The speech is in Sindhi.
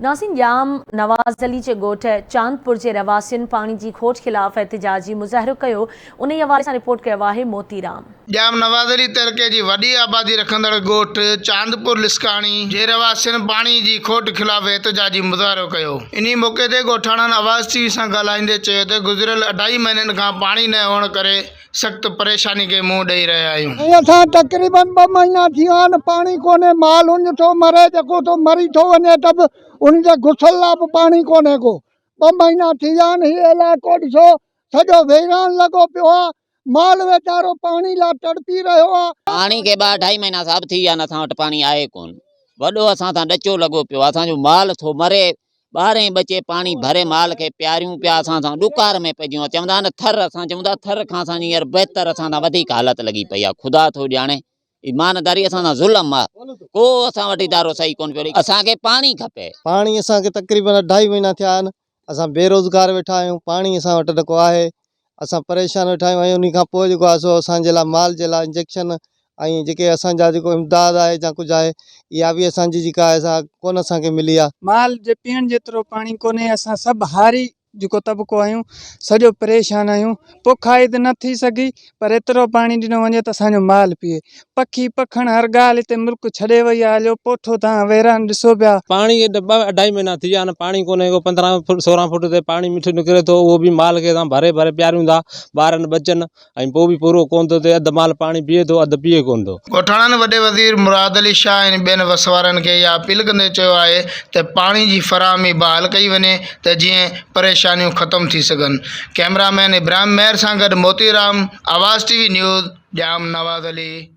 ناظرين ڄام نواز علي جي ڳوٺ چاندپور جي رهواسين پاڻي جي کوٽ خلاف احتجاجي مظاهرو ڪيو انهي حوالي سان رپورٽ ڪيو آهي موتي رام. ڄام نواز علي تعلقي جي وڏي آبادي رکندڙ ڳوٺ چاندپور لسڪاڻي جي رهواسين پاڻي جي کوٽ خلاف احتجاجي مظاهرو ڪيو انهي موقعي تي ڳوٺاڻن آواز ٽي وي سان ڳالهائيندي چيو ته گذريل اڍائي مهينن کان پاڻي نه هئڻ ڪري سخت پريشاني کي منهن ڏئي رهيا آهيون. ۽ اسان تقريبن ٻه مهينا ٿي ويا آهن پاڻي ڪونهي مال اڃ ٿو مري جيڪو ٿو مري ٿو وڃي ته به ان جي غسل لاء به پاڻي ڪونهي ڪو ٻه مهينا ٿي ويا آهن هي علائقو ڏسو سڄو ويران لڳو پيو آهي مال ويچارو پاڻي لاء تڙپي رهيو آهي. پاڻي کي ٻه اڍائي مهينا صاحب ٿي ويا آهن اسان وٽ پاڻي آهي ڪونه وڏو اسان سان ڏچو لڳو پيو آهي اسان جو مال ٿو مري ٻارهين ٻچي پاڻي ڀري مال کي پياريون پيا اسان سان ڏڪار ۾ پئجي ويا چوندا آهن ٿر اسان چون ٿا ٿر کان اسان جي هينئر بهتر اسان سان وڌيڪ حالت لڳي پئي آهي خدا ٿو ڄاڻي ايمانداري اسان سان ظلم آهي ڪو اسان وٽ ادارو صحيح ڪونه پيو ڏئي اسان کي پاڻي کپي. پاڻي اسان کي تقريبن اڍائي مهينا ٿيا آهن اسان بيروزگار ويٺا آهيون پاڻي اسان وٽ نه ڪو آهي اسان پريشان ويٺا آهيون ۽ انهي کان پوء جيڪو آهي سو اسان جي لاء مال جي لاء انجيڪشن ۽ جيڪي اسان جا جيڪو امداد آهي يا ڪجهه آهي اها به اسان جي جيڪا آهي سا ڪونه اسان کي ملي آهي. مال جي پيئڻ جيترو پاڻي ڪونهي اسان سڀ هاري جيڪو طبقو آهيون سڄو پريشان آهيون پوکائي ته نه ٿي سگهي پر ايترو پاڻي ڏنو وڃي ته اسان جو مال پيئي پکي پکڻ هر ڳالهه هتي ملڪ ڇڏي وئي آهي هليو پوٺو تان ويران ڏسو پيا. پاڻي کي ٻه اڍائي مهينا ٿي ويا آهن پاڻي ڪونهي ڪو 15 فوٽ 16 فوٽ تي پاڻي مٺو نڪري ٿو اهو به مال کي اسان ڀري ڀري پياريون ٿا ٻارن ٻچن ۽ پوء به پورو ڪونه ٿو ٿئي، اڌ مال پاڻي پيئي ٿو، اڌ پيئي ڪونه ٿو. ڳوٺاڻن وڏي وزير مراد علي شاهه ۽ ٻين وس وارن کي اها اپيل ڪندي چيو آهي ته پاڻي جي فراهمي بحال ڪئي وڃي ته جيئن پريشانيون ختم ٿي سگهن. ڪئميرا مين ابراهيم مهر سان گڏ Moti Ram, Awaz T V news, Jam Nawaz Ali.